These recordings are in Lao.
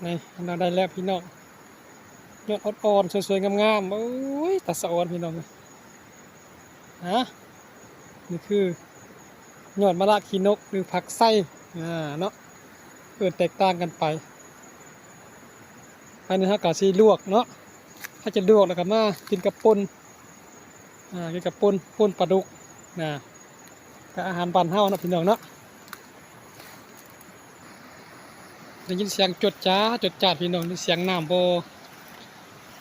ນີ້ ອັນນັ້ນໄດ້ແລ້ວພີ່ນ້ອງ ຍອດອ່ອນໆ ສວຍໆ ງາມໆ ໂອ້ຍ ຕາສະອອນພີ່ນ້ອງ. ຮະ ນີ້ຄືຍອດມະລະຂີ້ນົກ ຫຼື ຜັກໄຊ ອ່າ ເນາະ ເອີ້ນແຕກຕ່າງກັນໄປ. ອັນນີ້ເຮົາກໍຊິລວກເນາະ ເຮົາຈະລວກແລ້ວກໍມາກິນກັບປົ່ນ ອ່າ ກິນກັບປົ່ນ ປົ່ນປາດຸກນະ ກໍອາຫານບ້ານເຮົາເນາະ ພີ່ນ້ອງເນາະ. ໄດ້ຍິນສຽງຈົດຈ້າ ຈົດຈ້າ ພີ່ນ້ອງ ໄດ້ຍິນສຽງນ້ຳບໍ່?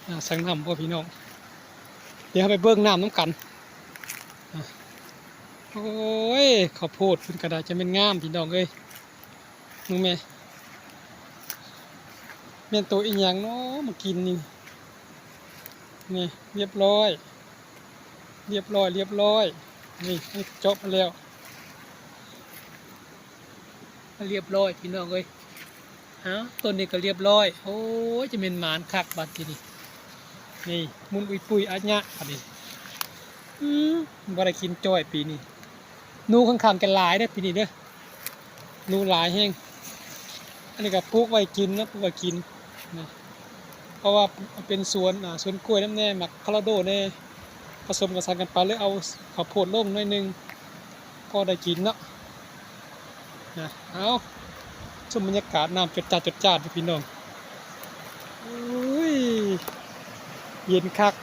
ອ່າ ສຽງນ້ຳບໍ່ ພີ່ນ້ອງ? ດຽວເຮົາໄປເບິ່ງນ້ຳນຳກັນ. ອ່າ ໂອ້ຍ ເຂົ້າໂພດເພິ່ນກໍໄດ້ ຈະແມ່ນງາມ ພີ່ນ້ອງເອີຍ. ເບິ່ງແມ້ ແມ່ນໂຕອີຫຍັງເນາະມາກິນນີ້? ນີ້ ລຽບຮ້ອຍ ລຽບຮ້ອຍ ລຽບຮ້ອຍ. ນີ້ ນີ້ເຈາະມາແລ້ວ ລຽບຮ້ອຍ ພີ່ນ້ອງເອີຍ. ອ້າວ ຕົ້ນນີ້ກໍລຽບຮ້ອຍ. ໂອ້ຍ ຈະແມ່ນໝານຄັກບາດທີນີ້. ນີ້ ໝຸນອຸຍປຸຍອາຍະບາດນີ້. ອືມ ບໍ່ໄດ້ກິນຈ້ອຍປີນີ້. ໜູຂ້າງໆ ກໍຫຼາຍເດ້ປີນີ້ເດີ ໜູຫຼາຍແຮງ. ອັນນີ້ກໍປູກໄວ້ກິນນະ ປູກໄວ້ກິນນະ ເພາະວ່າເປັນສວນ ອ່າ ສວນກ້ວຍນຳແດ່ ໝາກຄອລລາໂດແດ່ ປະສົມປະສານກັນໄປ ເລີຍເອົາເຂົ້າໂພດລົງໜ້ອຍໜຶ່ງ ພໍໄດ້ກິນເນາະ. ນະ ເອົາ ຊົມບັນຍາກາດນ້ຳຈົດຈ້າ ຈົດຈ້າ ພີ່ນ້ອງ. ໂອ້ຍ ເຢັນຄັກ.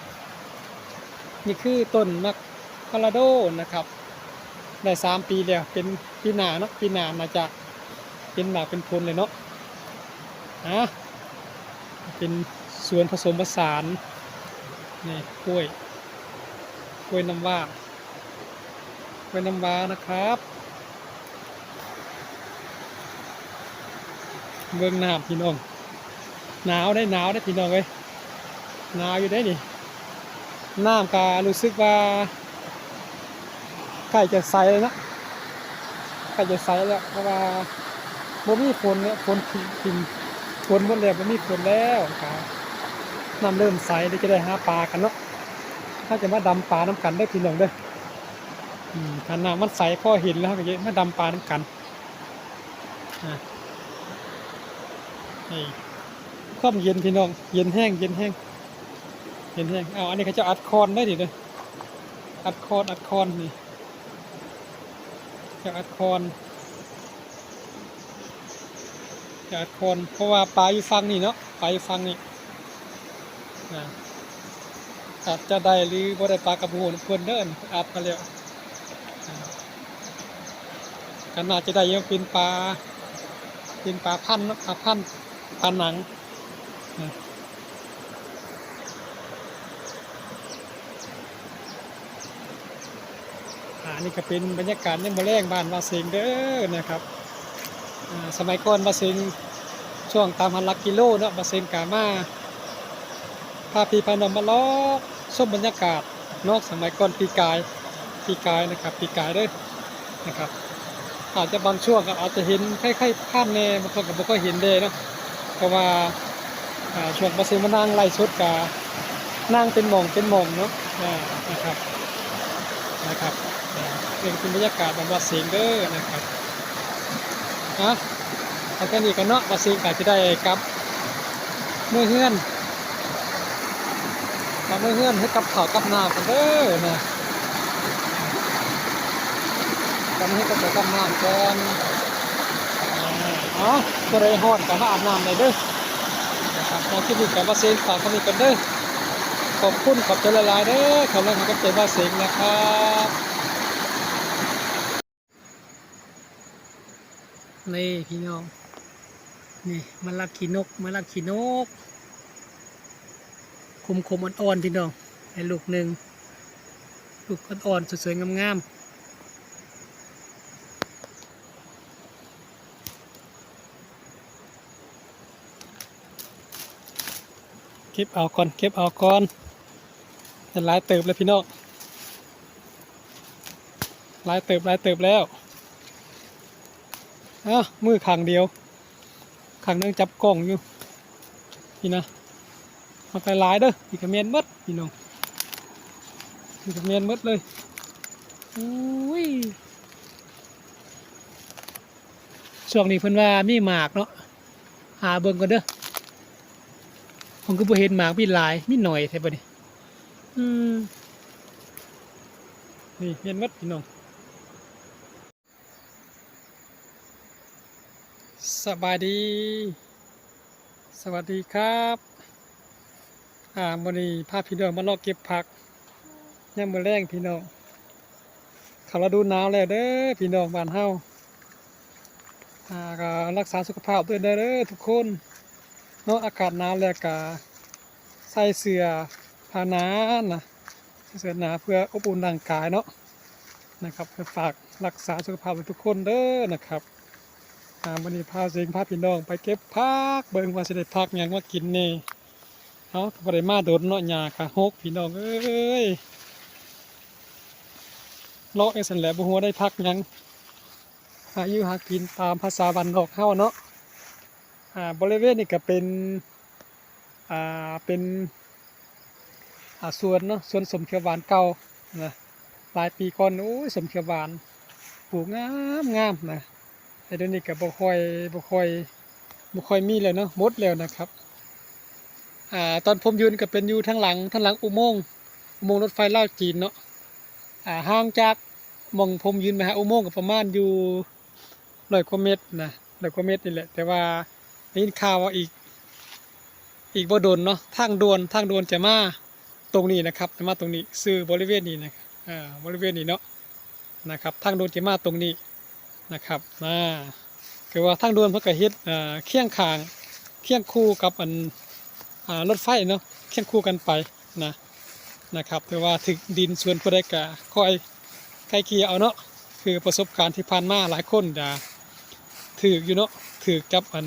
ນີ້ຄືຕົ້ນໝາກຄອລລາໂດນະຄັບ ໄດ້ສາມປີແລ້ວ ເປັນປີໜ້າເນາະ ປີໜ້າໜ້າຈະເປັນໝາກເປັນຜົນເລີຍເນາະ. ອາ ເປັນສວນປະສົມປະສານ ນີ້ ກ້ວຍ ກ້ວຍນ້ຳວ້າ ກ້ວຍນ້ຳວ້ານະຄັບ. ເບິ່ງນ້ຳພີ່ນ້ອງ ໜາວເດ້ ໜາວເດ້ພີ່ນ້ອງເອີຍ ໜາວຢູ່ເດ້ນີ້. ນ້ຳກະຮູ້ສຶກວ່າໃກ້ຈະໃສແລ້ວເນາະ ໃກ້ຈະໃສແລ້ວ ເພາະວ່າບໍ່ມີຝົນເນາະ ຝົນຖິ້ມ ຝົນໝົດແລ້ວ ບໍ່ມີຝົນແລ້ວ ກະນ້ຳເລີ່ມໃສ ດຽວຈະໄດ້ຫາປາກັນເນາະ. ເຮົາຈະມາດຳປານຳກັນເດີພີ່ນ້ອງເດີ. ອືມ ຖ້ານ້ຳມັນໃສພໍເຫັນແລ້ວ ເຮົາກໍຈະມາດຳປານຳກັນ. ອ່າ ນີ້ ຄວາມເຢັນພີ່ນ້ອງ ເຢັນແຮງ ເຢັນແຮງ ເຢັນແຮງ. ເອົາ ອັນນີ້ເຂົາເຈົ້າອັດຄອນເດ້ນີ້ເດີ ອັດຄອນ ອັດຄອນນີ້ ເຈົ້າອັດຄອນ ເຈົ້າອັດຄອນ ເພາະວ່າປາຢູ່ຝັ່ງນີ້ເນາະ ປາຢູ່ຝັ່ງນີ້. ນະ ອາດຈະໄດ້ຫຼືບໍ່ໄດ້ປາກໍບໍ່ຮູ້ນຳເພິ່ນເດີ ອັດມາແລ້ວ. ອາ ກໍໜ້າຈະໄດ້ຢູ່ ເປັນປາ ເປັນປາພັນເນາະ ປາພັນ ປາໜັງ. ອາ ອັນນີ້ກໍເປັນບັນຍາກາດຍາມມື້ແລງບ້ານວ່າເສັງເດີນະຄັບ. ອາ ສະໄໝກ່ອນວ່າເສັງ ຊ່ວງຕາມຫາຫຼັກກິໂລເນາະ ວ່າເສັງກະມາ ພາພີ່ພານ້ອງມາເລາະຊົມບັນຍາກາດເນາະ ສະໄໝກ່ອນປີກາຍ ປີກາຍນະຄັບ ປີກາຍເດີນະຄັບ. ອາດຈະບາງຊ່ວງກໍອາດຈະເຫັນໃຄ່ໆຜ່ານແດ່ ບາງຊ່ວງກໍບໍ່ຄ່ອຍເຫັນແດ່ເນາະ ເພາະວ່າ ອ່າ ຊ່ວງບໍ່ເສັງມານັ່ງໄລຟ໌ສົດກະນັ່ງເປັນໝ່ອງເປັນໝ່ອງເນາະ ອ່າ ນະຄັບ ນະຄັບ. ອ່າ ເປັນບັນຍາກາດບ້ານວ່າເສັງເດີນະຄັບ. ອ່າ ເອົາແຄ່ນີ້ກ່ອນເນາະ ວ່າເສັງກະຈະໄດ້ກັບເມືອເຮືອນ ກັບເມືອເຮືອນເຮັດກັບເຂົ້າກັບນ້ຳກ່ອນເດີນະ. ກັບເຮັດກັບເຂົ້າກັບນ້ຳກ່ອນ. ເອົາ ຜູ້ໃດຮ້ອນກໍມາອາບນ້ຳໄດ້ເດີນະຄັບ. ເອົາ ຄລິບນີ້ກໍມາເຊັນຝາກເທົ່ານີ້ກ່ອນເດີ. ຂອບຄຸນ ຂອບໃຈຫຼາຍໆເດີ ຂອບແຮງໃຫ້ກຳລັງໃຈບ່າວເສັງນະຄັບ. ນີ້ພີ່ນ້ອງ ນີ້ມະລະຂີ້ນົກ ມະລະຂີ້ນົກ ຂົມໆ ອ່ອນໆ ພີ່ນ້ອງ ໃຫ້ລູກໜຶ່ງ ລູກອ່ອນໆ ສວຍໆ ງາມໆ. ເກັບເອົາກ່ອນ ເກັບເອົາກ່ອນ ໄດ້ຫຼາຍເຕີບແລ້ວພີ່ນ້ອງ ຫຼາຍເຕີບ ຫຼາຍເຕີບແລ້ວ. ອ້າວ ມືຂ້າງດຽວ ຂ້າງໜຶ່ງຈັບກ້ອງຢູ່ ນີ້ນະ ມັນກໍຫຼາຍເດີ ນີ້ກໍແມ່ນໝົດພີ່ນ້ອງ ນີ້ກໍແມ່ນໝົດເລີຍ. ໂອ້ຍ ຊ່ວງນີ້ເພິ່ນວ່າມີໝາກເນາະ ຫາເບິ່ງກ່ອນເດີ ມັນຄືບໍ່ເຫັນໝາກມີຫຼາຍ ມີໜ້ອຍແທ້ບັດນີ້. ອືມ ນີ້ແມ່ນໝົດພີ່ນ້ອງ. ສະບາຍດີ ສະຫວັດດີຄັບ. ອ່າ ມື້ນີ້ພາພີ່ນ້ອງມາເລາະເກັບຜັກຍາມມື້ແລງພີ່ນ້ອງ. ເຂົ້າລະດູໜາວແລ້ວເດີພີ່ນ້ອງບ້ານເຮົາ. ອ່າ ກໍລັກສາສຸຂະພາບດ້ວຍເດີທຸກຄົນເນາະ. ອາກາດໜາວແລ້ວກໍໃສ່ເສື້ອຜ້າໜານະ ໃສ່ເສື້ອໜາເພື່ອອົບອຸ່ນຮ່າງກາຍເນາະ ນະຄັບ. ກໍຝາກລັກສາສຸຂະພາບທຸກຄົນເດີນະຄັບ. ອ່າ ມື້ນີ້ພາເສັງພາພີ່ນ້ອງໄປເກັບຜັກ ເບິ່ງວ່າຊິໄດ້ຜັກຫຍັງມາກິນແດ່. ເຮົາກໍບໍ່ໄດ້ມາດົນເນາະ ຫຍ້າກະຮົກພີ່ນ້ອງເອີຍ. ເລາະຈັ່ງຊັ້ນແຫຼະ ບໍ່ຮູ້ວ່າໄດ້ຜັກຫຍັງ ຫາຢູ່ຫາກິນຕາມພາສາບ້ານນອກເຮົາເນາະ. ອ່າ ບໍລິເວນນີ້ກໍເປັນ ອ່າ ເປັນ ອ່າ ສວນເນາະ ສວນສົ້ມຂຽວຫວານເກົ່ານະ. ຫຼາຍປີກ່ອນ ໂອ້ຍ ສົ້ມຂຽວຫວານປູກງາມໆນະ ແຕ່ດຽວນີ້ກໍບໍ່ຄ່ອຍ ບໍ່ຄ່ອຍ ບໍ່ຄ່ອຍມີແລ້ວເນາະ ໝົດແລ້ວນະຄັບ. ອ່າ ຕອນຜົມຢູ່ນີ້ກໍເປັນຢູ່ທາງຫຼັງ ທາງຫຼັງອຸໂມງ ອຸໂມງລົດໄຟລາວຈີນເນາະ. ອ່າ ຫ່າງຈາກໝ່ອງຜົມຢືນໄປຫາອຸໂມງກໍປະມານຢູ່ຮ້ອຍກວ່າເມັດນະ ຮ້ອຍກວ່າເມັດນີ້ແຫຼະ. ແຕ່ວ່າໄດ້ຍິນຂ່າວວ່າອີກ ອີກບໍ່ດົນເນາະ ທາງດ່ວນ ທາງດ່ວນຈະມາຕົງນີ້ນະຄັບ ຈະມາຕົງນີ້ ຊື່ບໍລິເວນນີ້ນະ ອ່າ ບໍລິເວນນີ້ເນາະ ນະຄັບ. ທາງດ່ວນຈະມາຕົງນີ້ນະຄັບ ອ່າ ຄືວ່າທາງດ່ວນເພິ່ນກໍເຮັດ ອ່າ ຄຽງຂ້າງ ຄຽງຄູ່ກັບອັນ ອ່າ ລົດໄຟເນາະ ຄຽງຄູ່ກັນໄປນະ ນະຄັບ. ຖືວ່າຖືກດິນສວນຜູ້ໃດກໍຄ່ອຍໄກ່ເກ່ຍເອົາເນາະ. ຄືປະສົບການທີ່ຜ່ານມາຫຼາຍຄົນກໍຖືກຢູ່ເນາະ ຖືກກັບອັນ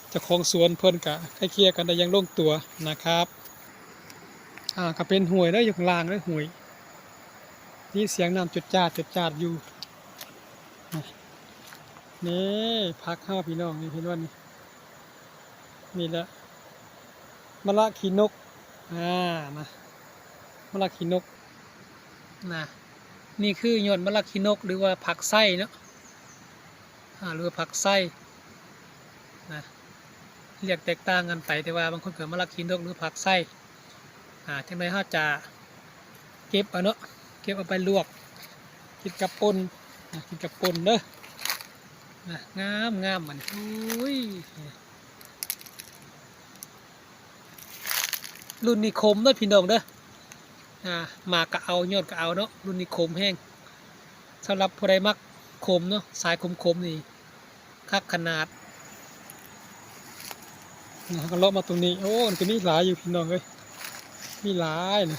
ເຈົ້າຂອງສວນເພິ່ນກໍໄກ່ເກ່ຍກັນໄດ້ຢ່າງລົງຕົວນະຄັບ. ອ່າ ກໍເປັນຫ້ວຍເດີ ຢູ່ຂ້າງລ່າງເດີ ຫ້ວຍ ມີສຽງນ້ຳຈົດຈາດ ຈົດຈາດຢູ່. ນີ້ຜັກເຮົາພີ່ນ້ອງ ນີ້ເຫັນບໍ່ນີ້ ນີ້ແຫຼະ ມະລະຂີ້ນົກ ອ່າ ນະ ມະລະຂີ້ນົກນະ. ນີ້ຄືຍອດມະລະຂີ້ນົກ ຫຼືວ່າຜັກໄຊເນາະ ອ່າ ຫຼືວ່າຜັກໄຊນະ ລຽກແຕກຕ່າງກັນໄປ ແຕ່ວ່າບາງຄົນກໍມະລະຂີ້ນົກ ຫຼືຜັກໄຊ. ອ່າ ຈັ່ງໃດເຮົາຈະເກັບເອົາເນາະ ເກັບເອົາໄປລວກກິນກັບປົ່ນນະ ກິນກັບປົ່ນເດີນະ. ງາມໆ ມັນ ໂອ້ຍ ລຸ້ນນີ້ຂົມເດີພີ່ນ້ອງເດີ. ອ່າ ໝາກກໍເອົາ ຍອດກໍເອົາເນາະ ລຸ້ນນີ້ຂົມແຮງ. ສຳລັບຜູ້ໃດມັກຂົມເນາະ ສາຍຂົມໆນີ້ ຄັກຂະໜາດ. ເຮົາກໍເລາະມາຕົງນີ້ ໂອ້ ມັນກໍມີຫຼາຍຢູ່ພີ່ນ້ອງເອີຍ ມີຫຼາຍນະ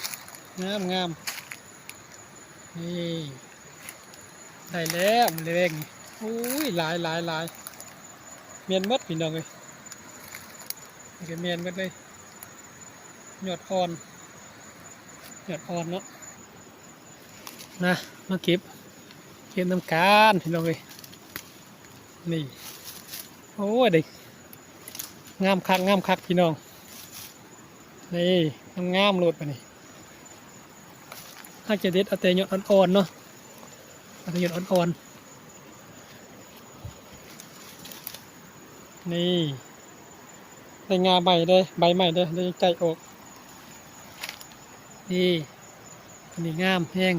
ງາມໆ. ນີ້ ໄດ້ແລ້ວມື້ແລງນີ້ ໂອ້ຍ ຫຼາຍໆໆ ແມ່ນໝົດພີ່ນ້ອງເອີຍ ນີ້ກໍແມ່ນໝົດເລີຍ ຍອດອ່ອນ ຍອດອ່ອນເນາະ. ນະ ມາເກັບ ເກັບນຳກັນພີ່ນ້ອງເອີຍ. ນີ້ ໂອ້ຍ ໄດ້ງາມຄັກ ງາມຄັກພີ່ນ້ອງ ນີ້ ງາມໆໂລດບັດນີ້. ເຮົາຈະເດັດເອົາແຕ່ຍອດອ່ອນໆເນາະ ເອົາແຕ່ຍອດອ່ອນໆ. ນີ້ ໄດ້ງາໃໝ່ເດ້ ໃບໃໝ່ເດ້ ໄດ້ໃຈອອກ. ນີ້ ອັນນີ້ງາມແຮງ